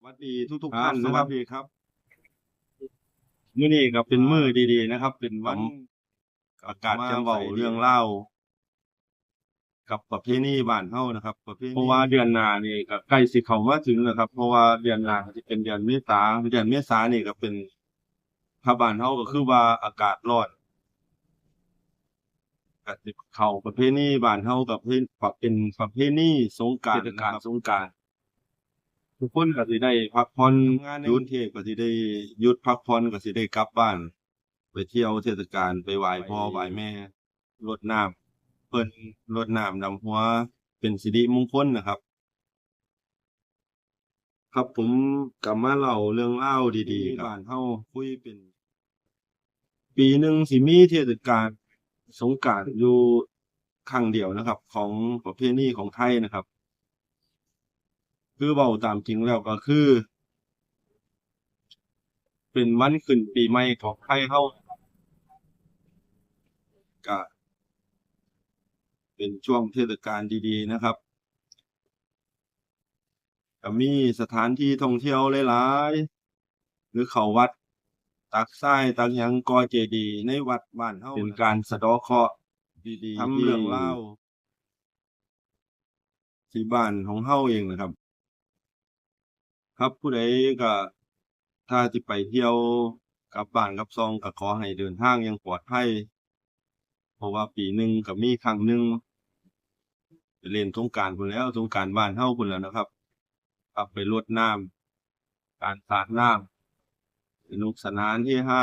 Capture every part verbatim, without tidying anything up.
สวัสดีทุกๆท่านนะครับ สวัสดีครับ มื้อนี้ก็เป็นมื้อดีๆนะครับ เป็นวัน อากาศจะเว้าเรื่องราวกับประเพณีบ้านเฮานะครับ ประเพณี เพราะว่าเดือนหน้านี่ก็ใกล้สิเข้ามาถึงแล้วครับ เพราะว่าเดือนหน้าก็สิเป็นเดือนเมษา เดือนเมษานี่ก็เป็น ถ้าบ้านเฮาก็คือว่าอากาศร้อน ก็สิเข้าประเพณีบ้านเฮากับเพน เป็นประเพณีสงกรานต์ เทศกาล นะครับ สงกรานต์ ทุกคนก็สิได้พักผ่อน ทำงานในกรุงเทพฯก็สิได้หยุดพักผ่อน ก็สิได้กลับบ้าน ไปเที่ยวเทศกาล ไปไหว้พ่อ ไปไหว้แม่ รดน้ำเพิ่น รดน้ำดำหัว เป็นสิริมงคลนะครับ ครับ ผมก็มาเล่าเรื่องราวดีๆครับ บ้านเฮาคุยเป็น ปีหนึ่งสิมีเทศกาลสงกรานต์อยู่ครั้งเดียวนะครับ ของประเพณีของไทยนะครับ คือเว้าตามจริงแล้วก็คือ เป็นวันขึ้นปีใหม่ของไทยเฮา ก็เป็นช่วงเทศกาลดีๆนะครับ ก็มีสถานที่ท่องเที่ยวหลายๆ หรือเข้าวัด ตักทราย ตักหยัง ก่อเจดีย์ในวัดบ้านเฮา เป็นการสะเดาะเคราะห์ ดีๆ ทำเรื่องราว ที่บ้านของเฮาเองนะครับ ครับ ผู้ใดก็ ถ้าสิไปเที่ยวกลับบ้านกลับซอง ก็ขอให้เดินทางอย่างปลอดภัย เพราะว่าปีหนึ่งก็มีครั้งหนึ่ง ไปเล่นสงกรานต์พู้นแหล้ว สงกรานต์บ้านเฮาพู้นแหล้วนะครับ ครับ ไปรดน้ำ การสาดน้ำ สนุกสนานเฮฮา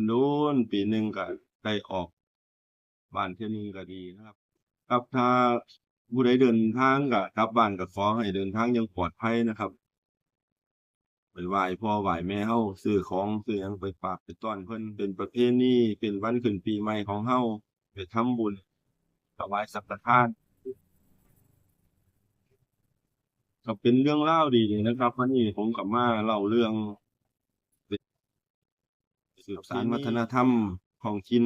โดนๆ ปีหนึ่งก็ได้ออกบ้านเทื่อหนึ่งก็ดีนะครับ ครับ ถ้าผู้ใดเดินทางก็กลับบ้านก็ขอให้เดินทางอย่างปลอดภัยนะครับ ไปไหว้พ่อไหว้แม่เฮา ซื้อของซื้อหยังไปฝากไปต้อนเพิ่น เป็นประเพณี เป็นวันขึ้นปีใหม่ของเฮา ไปทำบุญ ถวายสังฆทาน ก็เป็นเรื่องราวดีๆนะครับ วันนี้ผมก็มาเล่าเรื่อง สืบสานวัฒนธรรมท้องถิ่น